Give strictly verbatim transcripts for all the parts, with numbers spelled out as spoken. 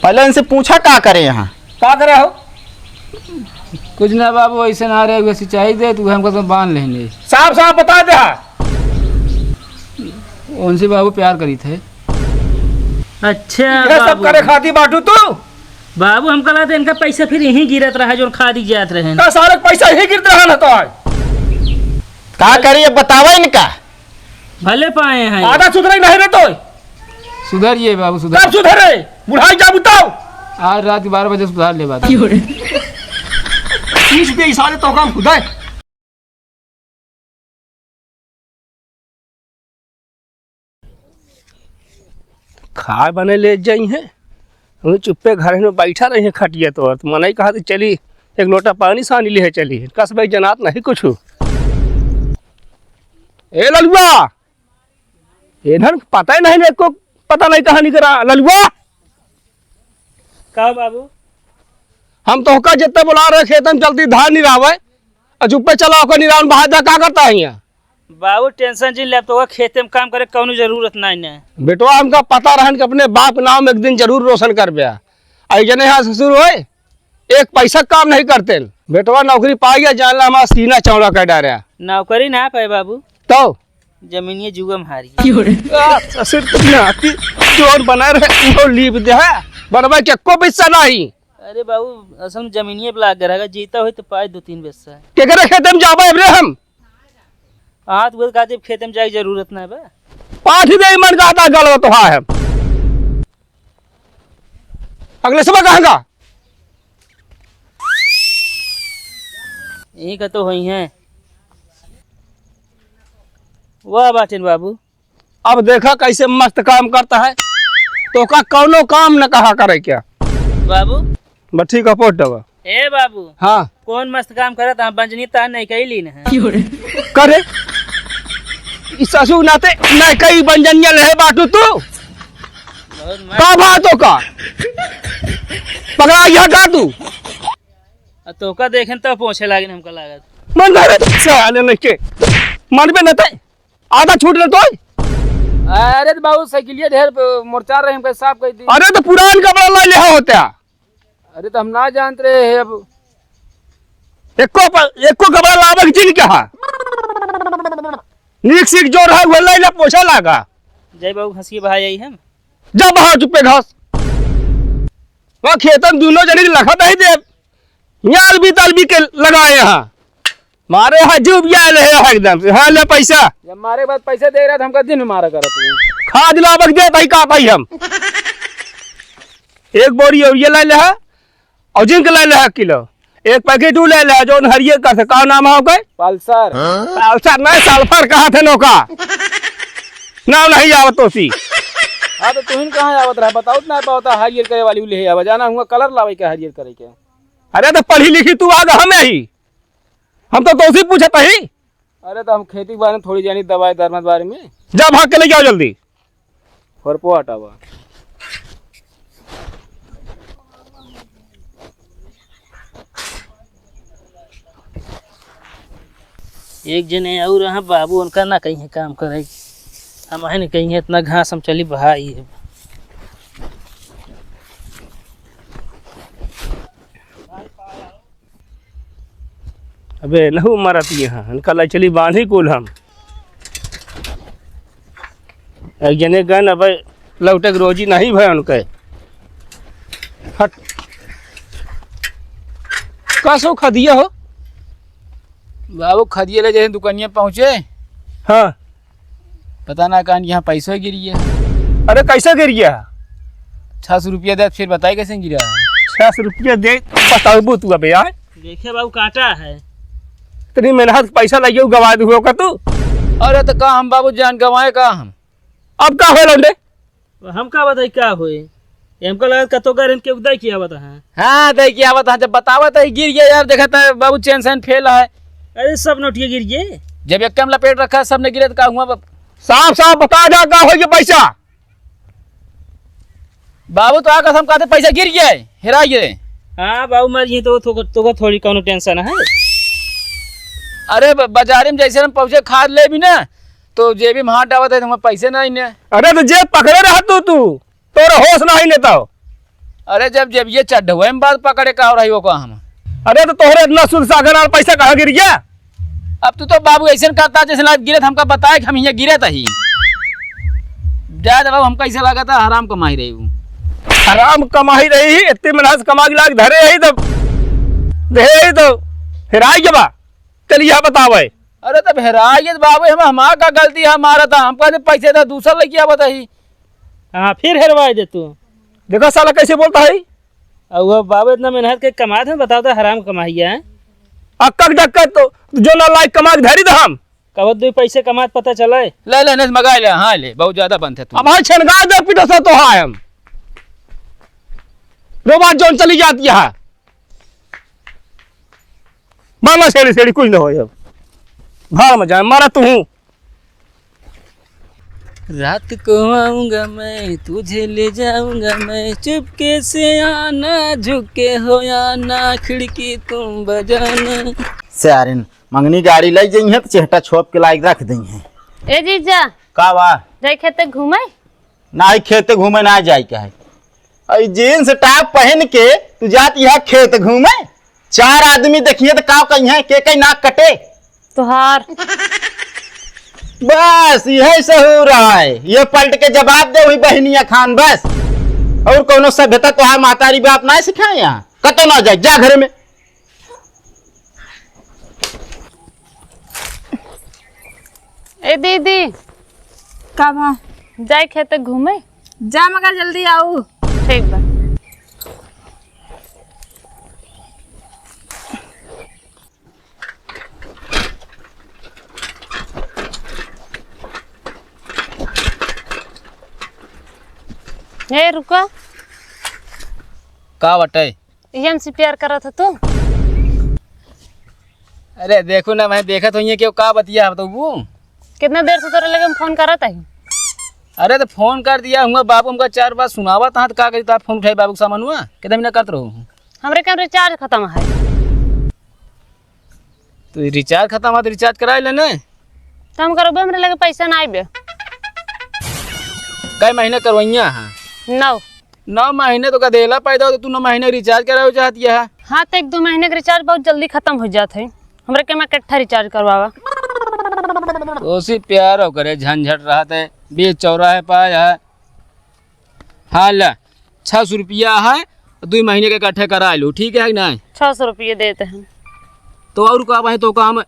पहले इनसे पूछा का करे यहाँ? का करे हो? कुछ ना बाबू, ऐसे ना रहे, वैसे चाहिए दे, तू हमको तो बांध लेने। साफ साफ बता दे हा। उनसे बाबू प्यार करी थे। अच्छा ये सब बाबू। करे खाती बाटू तू? बाबू, हमका लगता इनका पैसा फिर यहीं गिरत रहा, जो खादी जात रहे। का सारे पैसा यहीं गिरत रहा ना तो आज? का करी, अब बतावा इनका। भले पाए हैं। आधा सुधरे नहीं रे तो। सुधरिए बाबू, सुधर। कब सुधरे? बुढ़ाई जा बुताओ। आज रात के बारह बजे सुधार ले बात। पीस दे साले तो काम खुदा है। खाए बने ले जाई हैं, वही चुप्पे घर में बैठा रही है खटिया तो, तो मनई कहा तो चली एक लोटा पानी सानी ले चली, कस भाई जनात नहीं कुछ। ए ललुआ, इधर पता ही नहीं, मेरे को पता नहीं कहाँ निकला ललुआ। का बाबू? हम तोहका जितना बुला रहे खेत में चलती धान निरावे, और चुप्पे चला होकर निरावन बाहर जा का करता है यहाँ? बाबू टेंशन जिन ले, अब तो खेते में काम करे कौनो जरूरत नहीं ने। बेटवा हमका पता रहन कि अपने बाप नाम एक दिन जरूर रोशन करबे। आई जने यहाँ ससुर होए, एक पैसा काम नहीं करते। बेटवा नौकरी पाई गया, जान ला हमारा सीना चौड़ा कर डारे। नौकरी ना पाए बाबू। तो? जमीनिए जुआ में हारी। आ, ससुर तुम नाती जोन बना रहे, वो लीप दे है, बनवा के को पैसा नहीं। अरे बाबू, असल में जमीनिए पे लाग रहा, जीता होई तो पाए दो तीन पैसा। के करे खेते में जाबे अब रे हम? हाँ, तो बोल का जब खेते में जाए जरूरत ना बा। पाठ दे मन का आता गलत तो है हम। अगले सुबह कहाँ का? यहीं का तो होई हैं। वाह बाटिन बाबू। अब देखा कैसे मस्त काम करता है, तोका कौनो काम न कहा करे क्या? बाबू। बस ठीक है, पोट डबा। ए बाबू। हाँ। कौन मस्त काम करत है? बंजनी तान नहीं कैली न है। करे? इस ससुर नाते नहीं कई बंजनिया ले बाटू तू। बहुत मस्त। का भा तोका? पकड़ा गया का तू? आ तोका देखेन तो पोछे लागिन हमका लागत। मन धरे साले नहीं के। मन पे न ते। आधा छूट ले तो। अरे तो बाबू साइकिलिया ढेर मोरचार रहे, हमका साफ कर दी। अरे तो पुरान कपड़ा ला ले होता। अरे तो हम ना जानत रहे हैं अब। एको प-, एको कपड़ा लावे के चीज क्या है? नीक सीख जो रहा वो ले ले पोछा लागा। जय बाबू घसी भाई आई हम। जा बाहर चुप्पे घास। वहाँ खेतन दोनों जने के लखा नहीं दे। यार भी तलबी के लगाए यहाँ। मारे हा जीव बिया ले है एकदम से। हाँ, ले पैसा। जब मारे के बाद पैसा दे रहा था, हमका दिन में मारा करत हूँ। खाद लावक दे, भाई का पाई हम। एक बोरी यूरिया ले ले है, और जिंक ले ले है किलो। एक पैकेट ऊ ले ले है, जो हरियर का से, का नाम है ओकर? पल्सर। पल्सर नहीं, सल्फर कहा थे नौका। नाम नहीं आवत तो सी। हाँ, तो तुहिन कहाँ आवत रहा? बताओ ना, पावता हरियर करे वाली ऊ ले आवा। जाना हुआ कलर लावे के, हरियर करे के। अरे, तो पढ़ी लिखी तू आगे हमें ही। हम तो तोसी पूछत ही। अरे, तो हम खेती के बारे में थोड़ी जानी, दवाई दरमा के बारे में। जा, भाग के लेके आओ जल्दी। खोरपो हटावा। एक जने और रहा बाबू, उनका ना कहीं काम करे, हम है नहीं कहीं इतना घास हम चली बहाई है। अबे, नहु मरत यहाँ, इनका लाई चली बांधी कुल हम। एक जने गन, अबे, लौटे के रोजी नहीं भय उनके। हट। का सो खदिया हो? बाबू, खदिया ले जैसे दुकानिया पहुँचे। हाँ। पता ना कान यहाँ पैसो गिर गया। अरे कैसे गिर गया? छह सौ रुपया दे, फिर बताई कैसे गिरा है। छह सौ रुपया दे, बताबू तू अबे यार। देखे बाबू काटा है। इतनी मेहनत पैसा लगे गवा दू का तू? अरे तो का हम बाबू जान गवाए का हम? अब का हो लौंडे? हम का बताई का होए? हमका लगत कतो का रेंट के उदय किया बता है। हाँ, दे किया बता, जब बतावत है गिर गया यार, देखत है बाबू चैन सैन फेल है। अरे सब नोटिया गिर गए। जब एक कम लपेट रखा है, सब ने गिरे तो का हुआ बाप? साफ साफ बता जा का हो ये पैसा। बाबू तो आकर हम कहते पैसा गिर गया है, हेरा गया है। हाँ बाबू मर गए तो, तो, तो थोड़ी कौनो टेंशन है। अरे ब-, बाजारे में जैसे हम पहुँचे खाद ले भी ना, तो जेबी में हाथ डालत है तो हमारे पैसे नहीं ने। अरे तो जेब पकड़े रह तू, तू तोर होश नहीं ने तो। अरे जब, जब ये चढ़वे में बात पकड़े का हो रही हो का हम? अरे तो तोहरे इतना सुध सागर और पैसा कहाँ गिर गया? अब तू तो बाबू ऐसे करता जैसे लाग गिरत हमका बताए कि हम यहाँ गिरत ही। जा दे बाबू, हमका ऐसे लागत है हराम कमाई रही हूँ। हराम कमाई रही ही, इतनी मेहनत से कमा के लाग धरे ही तो, दे ही तो, हेराई के बा। चल यह बतावे। अरे तब हेराई गए तो बाबू, हम, हमार का गलती है, हमारा था, हमका दे पैसे था, दूसरा लेके आवत ही। हाँ, फिर हेरवाई दे तू। देखो साला कैसे बोलता है। अब वो बाबू इतना मेहनत के कमात है, बताओ तो हराम कमाइया है। अक्कक डक्कक तो जो ना लायक कमा के धरी तो हम। कब दो पैसे कमात पता चले। ले ले, नहीं मगा ले, हाँ ले, बहुत ज्यादा बनते तू। अब हाँ छनगा दे पिटो सा तो हाँ हम। रोबात जोन चली जाती है। मामा सेड़ी सेड़ी कुछ ना हो अब। भाड़ में जाए, मारा तू हूँ। रात को आऊंगा मैं, तुझे ले जाऊंगा मैं, चुपके से आना, झुक के हो आना, खिड़की तुम बजाना। सारिन मंगनी गाड़ी लई जइहें तो चेहटा छोप के लाइक रख दइहें। ए जीजा। का बा? जाई खेते घूमे? नाहीं, खेते घूमे ना जाई के है। अई जींस टॉप पहन के तू जात यहाँ खेत घूमे? चार आदमी देखिए तो का कहिए, के कई नाक कटे? तोहार। बस यही सहूर है, ये पलट के जवाब दे वही बहनिया खान बस। और कौनो सभ्यता तोहार महतारी बाप ना सिखाए यहाँ। कतो ना जाए, जा घर में। ए दीदी। का भा? जाए खेते घूमे। जा मगर जल्दी आऊ। ठीक बा। ए रुका। का बटे? ये हमसे प्यार करत ह तू? अरे देखो ना, मैं देखत होइए कि का बतिया है तो वो। कितना देर से तोरे लगे हम फोन करत ही? अरे तो फोन कर दिया हुआ बाबू, हमका चार बात सुनावा तहाँ तो का करी, तो आप फोन उठाई बाबू के सामान हुआ, कितना मिनट करत रहो? हमरे के रिचार्ज खत्म है। तो रिचार्ज खत्म है तो रिचार्ज कराए लेने। तो हम करबे, हमरे लगे पैसा ना आइबे। कई महीने करवैया है? नौ। नौ महीने तो गदेला पैदा हो, तो तू नौ महीने रिचार्ज करावे चाहती है? हाँ, तो एक दो महीने के रिचार्ज बहुत जल्दी खत्म हो जात है। हमरे के मैं इकट्ठा रिचार्ज करवावा। ओसी प्यार हो करे, झंझट रहत है, बीच चौराहे पर है। हाँ, ले, छः सौ रुपया है, दुई महीने के इकट्ठे करा लो, ठीक है कि नहीं? छः सौ रुपये देते हैं। तो और का भाई, तो काम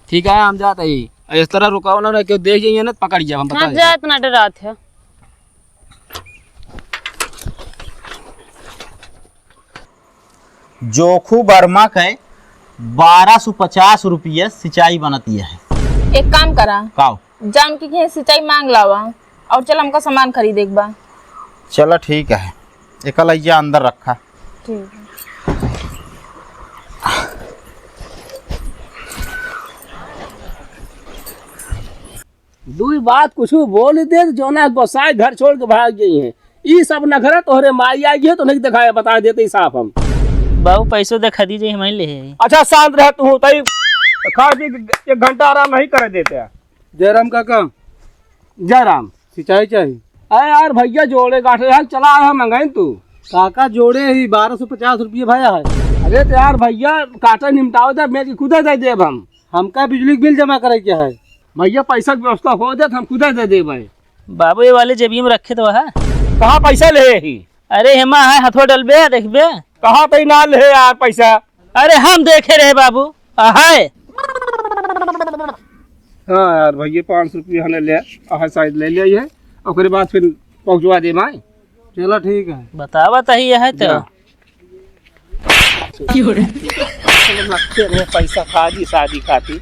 ठीक है, हम जाते ही। इस तरह रुकाओ ना, ना, क्यों देख जाइए ना, पकड़ जाए, हम बता हाँ, देते। जा, इतना डरात है। जोखू वर्मा के बारह सौ पचास रुपये सिंचाई बनती है। एक काम करा, काव? जान के कहीं सिंचाई मांग लावा और चल हमका सामान खरीदे के बा। चला ठीक है, एका लइया अंदर रखा। ठीक है। दुई बात कुछ बोल दे तो जौना गोसाई घर छोड़ के भाग गई हैं। ई सब नखरा तोहरे माई आई है तो नहीं दिखाया, बता देते ही साफ हम। बाबू पैसो देखा दीजिए, हम ले है। अच्छा शांत रह तू, तई खा पी के एक घंटा आराम नहीं करे देते हैं। जयराम काका। जयराम। सिंचाई चाहिए। अरे यार भैया जोड़े गांठे यार चला आया मंगाइन तू। काका जोड़े ही बारह सौ पचास रुपये भया है। अरे तो यार भैया काटे निमटाओ दे, मैं खुदे दे देब हम। हमका बिजली के बिल जमा करे के है। भैया पैसा के व्यवस्था हो जात, हम खुदे दे देबे। बाबू, ये वाले जेबी में रखे तो है। कहाँ पैसा ले ही? अरे हेमा है, हथवा डलबे, देखबे। कहाँ पे ना ले यार पैसा? अरे हम देखे रहे बाबू, आ है। हाँ यार भैया, पाँच सौ रुपया हमें ले, आ है शायद ले लिया ये, ओकरे बाद फिर पहुँचवा दे माए। चलो ठीक है। बतावा तही है तो। जा। रखे रहे पैसा खादी शादी खातिर,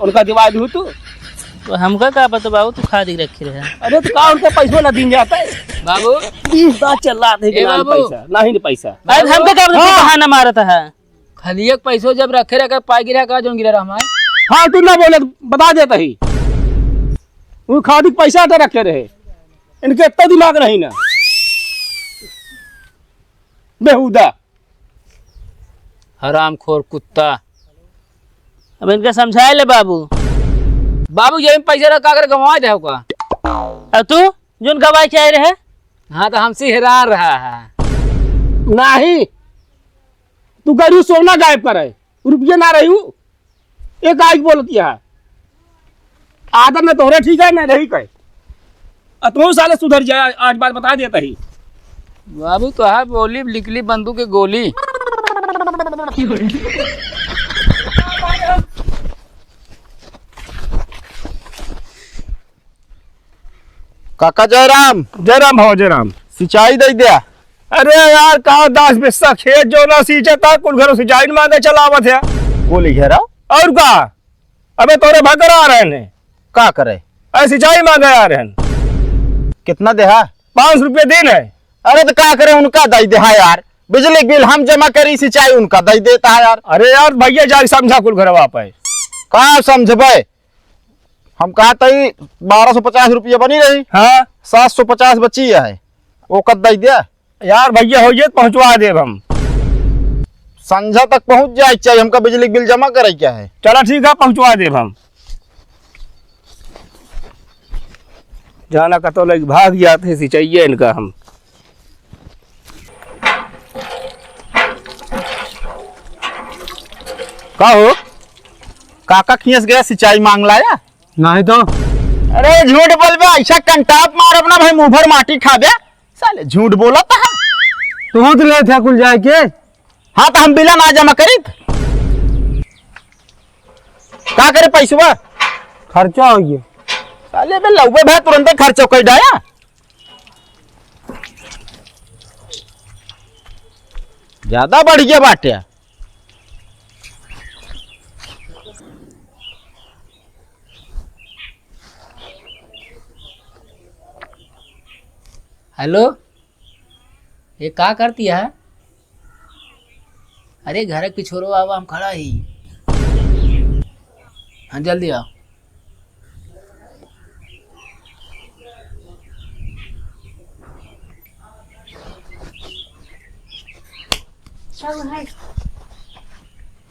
उनका दिवा दू तू। तो हमका का पता बाबू, तू खादी रखे रहे। अरे तो का उनका पैसवा ना दिन जाता है? बाबू। बीस बार चल रहा था कि ए ना बाबू। पैसा, नहीं पैसा। अरे हमका का पता, तू हाँ। बहाना मारत है। खाली एक पैसो जब रखे रहे, पाई गिरा का जोन गिरा रहा हमारे। हाँ तू ना बोले, बता देता ही। वो खादी के पैसा तो रखे रहे, इनके इतना दिमाग नहीं ना। बेहुदा। हरामखोर कुत्ता। अब इनका समझाए ले बाबू। बाबू, यही पैसा रख, का करे गंवा दे होगा। अब तू जोन गवाए के आए रहे? हाँ, तो हमसे हेरान रहा है। नहीं, तू कह रही हूँ सोना गायब करे, रुपये ना रही हूँ। एक आइक बोलती है, आदत में तोहरे ठीक है, नहीं, नहीं कहे। आ तू साले सुधर जाए, आज बात बता देता ही। बाबू, तोहार बोली निकली बंदूक के गोली। काका जयराम। जयराम भाव जयराम। सिंचाई दे द्या। अरे यार, का दस बिस्सा खेत जो ना सींचा था, कुल घरों सिंचाई मांगे चलावत है। बोली घेरा। और का? अबे तोरे भकर आ रहे हैं। का करे? अरे सिंचाई मांगे आ रहे हैं। कितना देहा? पाँच सौ रुपये दिन है। अरे तो का करे, उनका दे देहा यार, बिजली के बिल हम जमा करी, सिंचाई उनका दे देता है यार। अरे यार भैया, जाके समझा कुल घरवा पे। का समझबे? हम कहा तई बारह सौ पचास रुपया बनी रही। हाँ। सात सौ पचास बची है, ओकर दे द्या। यार भैया, हो जाए तो पहुँचवा देब हम। संझा तक पहुँच जाए के चाहिए, हमका बिजली के बिल जमा करे के है। चला ठीक है, पहुँचवा देब हम। जाना कतो लग भाग जाते हैं, सिंचाइए इनका हम। का हो? काका खियस गया सिंचाई मांग लाया? नहीं तो। अरे झूठ बोलबे, ऐसा कंटाप मारब ना भाई, मुंह भर माटी खाबे। साले झूठ बोलत है। तू तो ले था कुल जाए के। हाँ, तो हम बिला ना जमा करीत। का करे पैसवा? खर्चा हो गया। साले बे लउबे भाई, तुरंते खर्चा कर डाया। ज्यादा बढ़ गया बाटे। हेलो, ये का करती है? अरे घर के पिछोरो आवा, हम खड़ा ही। हाँ, जल्दी आओ। सब है।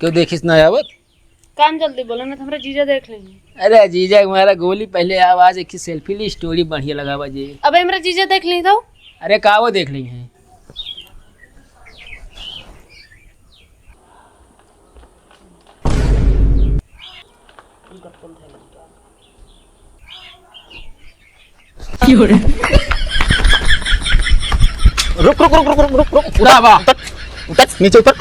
क्यों देखिस ना आवत? काम जल्दी बोलो, ना तो हमरा जीजा देख लेंगे। अरे जीजा, हमारा गोली पहले आवाज एक selfie ली, story बढ़िया लगावा जी। अबे हमरा जीजा देख ली तो। अरे का वो देख ली है? रुक, रुक, रुक, रुक, रुक, रुक, रुक, उतर, का बा? उतर, उतर, नीचे उतर,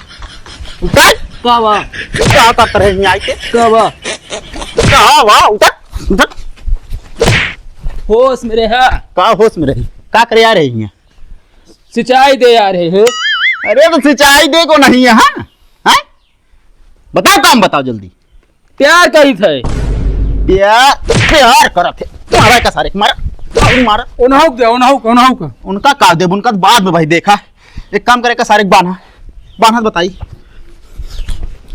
उतर। का बा? का करत रहे यहाँ आके? का बा? का बा? उतर, उतर। होश में रहा। का होश में रही? का करे आ रही है? सिंचाई दे आ रहे हैं। अरे तो सिंचाई दे को नहीं है, हाँ? हैं? बताओ काम बताओ जल्दी। प्यार करी थे। प्यार, प्यार करत है। मारा का सारे, मारा, मारा, मारा। ओनहु के दे, ओनहु के, ओनहु के। उनका का देब, उनका तो बाद में भाई देखा। एक काम करे का सारे बान्हा, बान्हा बताई।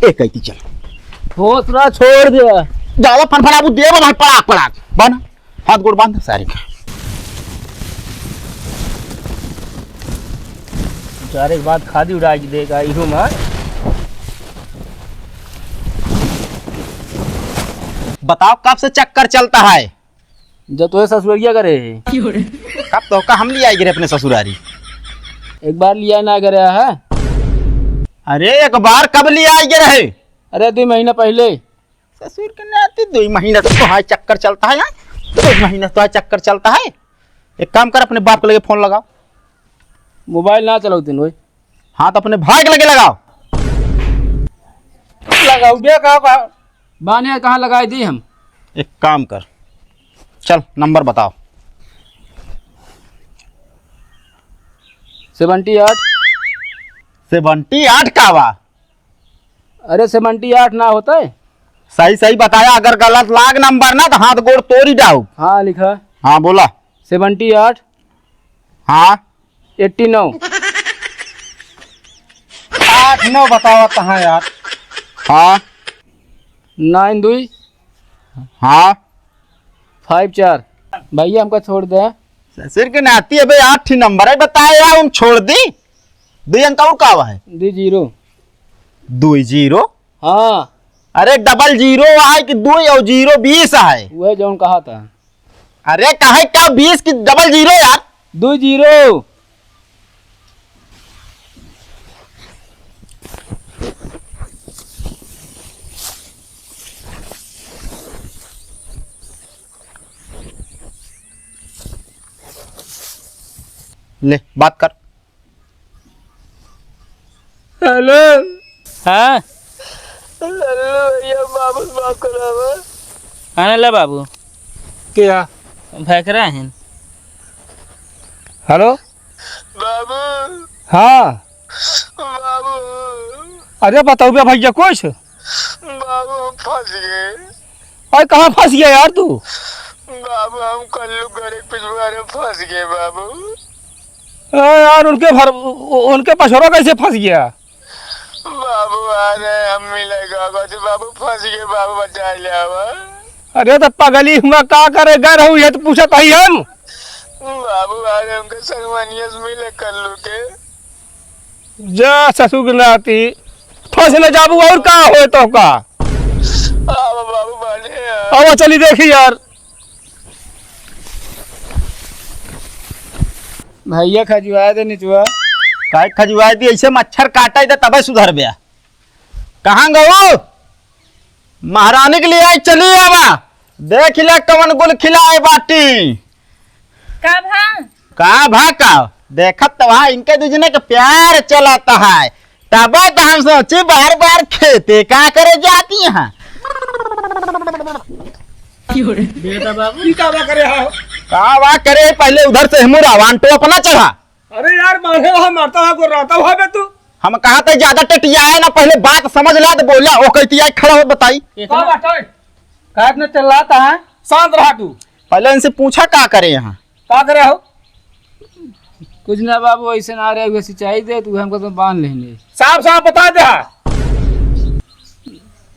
एक कहती चल। भोसड़ा छोड़ दे। ज्यादा फनफनाबू देब भाई, पड़ाक, पड़ाक। बान्हा। हाथ गोड़ बांध सारे का। सारे के बाद खादी उड़ा के देगा इहो मार। बताओ कब से चक्कर चलता है? जब तो ससुरिया करे है। कब तो का हम लिया गिरे अपने ससुरारी? एक बार लिया ना करे है। अरे एक बार कब लिया गिरे है? अरे दो महीना पहले। ससुर के नाती, दो महीना से तोहार चक्कर चलता है, हाँ? दो महीना से तोहार चक्कर चलता है। एक काम कर, अपने बाप के लगे फोन लगाओ। मोबाइल ना चलाओ तीन भाई। हाँ, तो अपने भाई के लगे लगाओ। लगाओ बे, का, का? बाने कहाँ लगाई दी हम? एक काम कर, चल नंबर बताओ। सेवेंटी आठ। सेवेंटी आठ का बा? अरे सेवेंटी आठ ना होता है। सही सही बताया, अगर गलत लाग नंबर ना तो हाथ गोड़ तोड़ी डाउब। हाँ लिखा। हाँ बोला। सेवेंटी आठ। हाँ। एट्टी नौ। आठ नौ बतावा कहाँ यार। हाँ। नाइन दुई। हाँ। फाइव चार। भैया हमका छोड़ दे। ससुर के नाती अबे आठ ही नंबर है, बताया हम छोड़ दी। दो अंक और का है? दो जीरो। दो जीरो? हाँ। अरे डबल जीरो है कि दो और जीरो बीस है। वह जौन कहा था। अरे काहे का बीस की डबल जीरो यार? दो जीरो। ले, बात कर। हेलो। हाँ? हेलो भैया, बाबू से बात करावा। आने ला बाबू। क्या? भैकरा है। हेलो। बाबू। हाँ। बाबू। अरे बताओ बे भैया कुछ। बाबू हम फंस गए। अरे कहाँ फंस गया यार तू? बाबू हम कल्लू घर के पिछवारे फंस गए बाबू। अरे यार उनके भर, उ-, उनके पछोरा कैसे फंस गया? बाबू आ रहे हम मिले गाँव से, बाबू फंस गए, बाबू बचा ले आवा। अरे तो पगली हुआ का करे गए रहू, ये तो पूछत हई हम। बाबू आ रहे उनके संगवानिया से मिले कल्लू के। जा ससुर के नाती, फंस न जाबू और का होए तो का? आवा बाबू बाने आ। आवा चली देखी यार। भैया खजुआ दे निचुआ। काहे खजुआ दी? ऐसे मच्छर काटा दे तबे सुधर बे। कहाँ गऊ? महारानी के लिए आई चली आवा। देख ले कवन गुल खिलाए बाटी। का भा? का भा का? देखत तो वहाँ इनके दू जने के प्यार चलत है। तबे तो हम सोची बार बार खेते का करे जाती हैं। बेटा बाबू, ई का बा करे हा? का बा करे, पहले उधर से हमू रावान तो अपना चढ़ा। अरे यार, मारे वहाँ मरता है, गोर्राता हुआ बे तू। हम कहा था ज्यादा टटिया है ना, पहले बात समझ ला तो बोला, वो कहती है खड़ा हो बताई। इतना का बात है? का इतना चिल्लाता है? शांत रहा तू। पहले इनसे पूछा का करे यहाँ? का करे हो? कुछ ना बाबू, ऐसे ना रहे, उहे सिंचाई दे, तू हमको तो बांध लेने। साफ साफ बता दे हा।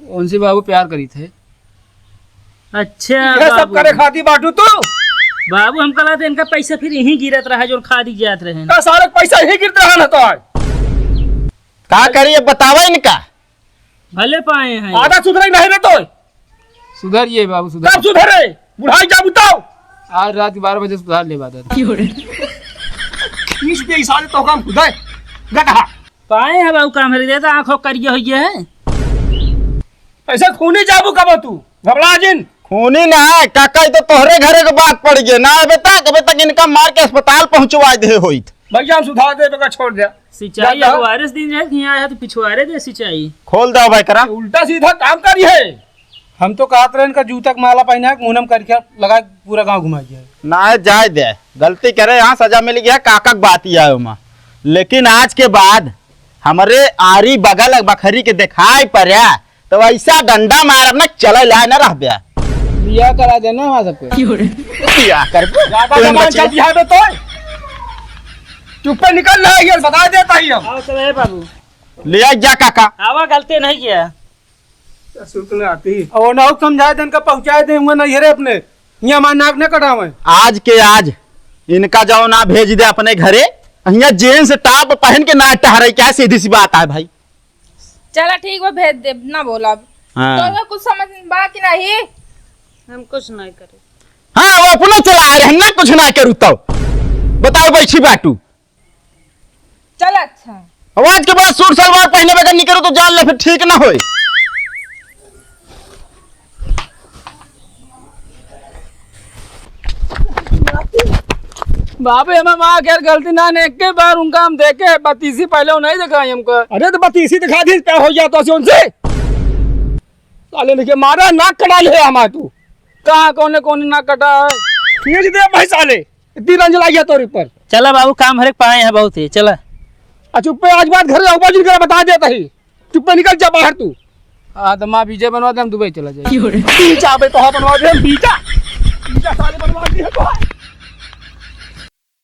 उनसे बाबू प्यार करी थे। अच्छा ये सब बाबू। करे खाती बाटू तू? बाबू, हमका लगता इनका पैसा फिर यहीं गिरत रहा, जो खादी जात रहे। का सारे पैसा यहीं गिरत रहा ना तो आज? का करिए बतावा इनका। भले पाए हैं। आधा सुधरे नहीं रे तो। सुधरिए बाबू, सुधर। कब सुधरे? बुढ़ाई जा बुताओ। आज रात के बारह बजे सुधार ले बात है। इस दे साले तो काम खुदा है। गधा। पाए हैं बाबू, काम हरी देता, आंखों करिया हो गया है। ऐसे खूनी जाबू कब तू? घबरा जिन। खूनी ना है, काका, ई तो तोहरे घरे के बात पड़ गया ना। अबे तक, अबे तक इनका मार के अस्पताल पहुंचवा दे होइत। भैया, हम सुधार दे, तो का छोड़ दे। सिंचाई दादा। एक बारिश दिन जाए, हियाँ आया तो पिछवारे दे सिंचाई। खोल दो भाई करा। उल्टा सीधा काम करी है। हम तो कहत रहे इनका जूता के माला पहना के मुंह में करके लगा के पूरा गांव घुमा गया। ना जाए दे, गलती करे, यहाँ सजा मिल गया, काका के बात ही आयो माँ। लेकिन आज के बाद हमरे आरी बगल बखरी के दिखाई पड़े तो ऐसा डंडा मारब ना, चले लाए ना रहबे। बियाह करा देना हमारा सबके। बियाह करबो? ज्यादा तू जबान बच्चे चल बिहार में तो। चुप्पे निकल रहा है, ये बता देता ही हम। आओ चले बाबू। ले आ जा काका। आवा, गलती नहीं किया। ससुर के नाती। और ना समझाए दे, इनका पहुँचाए दे, हुआ नहीं है रे अपने। यहाँ हमारे नाक न कटावे। आज के आज इनका जाओ ना भेज दे अपने घरे। यहाँ जींस टॉप पहन के ना टहरे, क्या सीधी सी बात है भाई? चला ठीक बा, भेज देब, ना बोलब। हाँ। तोहका कुछ समझ में बा कि नहीं? हम कुछ नहीं करे। हाँ, वो अपना चला रहे, हम ना कुछ ना करू तो। बताओ, बैठी बाटू। चल अच्छा। अब आज के बाद सूट सलवार पहने बगैर निकलो तो जान ले, फिर ठीक ना होए। बाबे, हमें माँ खैर गलती ना ने, एक के बार उनका हम देखे, बतीसी पहले वो नहीं देखा हमको। अरे तो बतीसी दिखा दी, प्यार हो गया तो उनसे। साले ने के मारा, नाक कटा ले हमारा तू। कहाँ, कौने, कौने नाक कटा है? खींच दे भाई साले, इतनी रंज लागी है तोरे ऊपर। चला बाबू, काम हरेक पाए हैं बहुत ही, चला। आ चुप्पे आज बात घर जाओ, बाजू कर बता देता ही। चुप्पे निकल जा बाहर तू। आदमा बीजे बनवा दे, हम दुबई चला जाए। बीजा बे तो बनवा दे, बीजा। बीजा साले बनवा दे।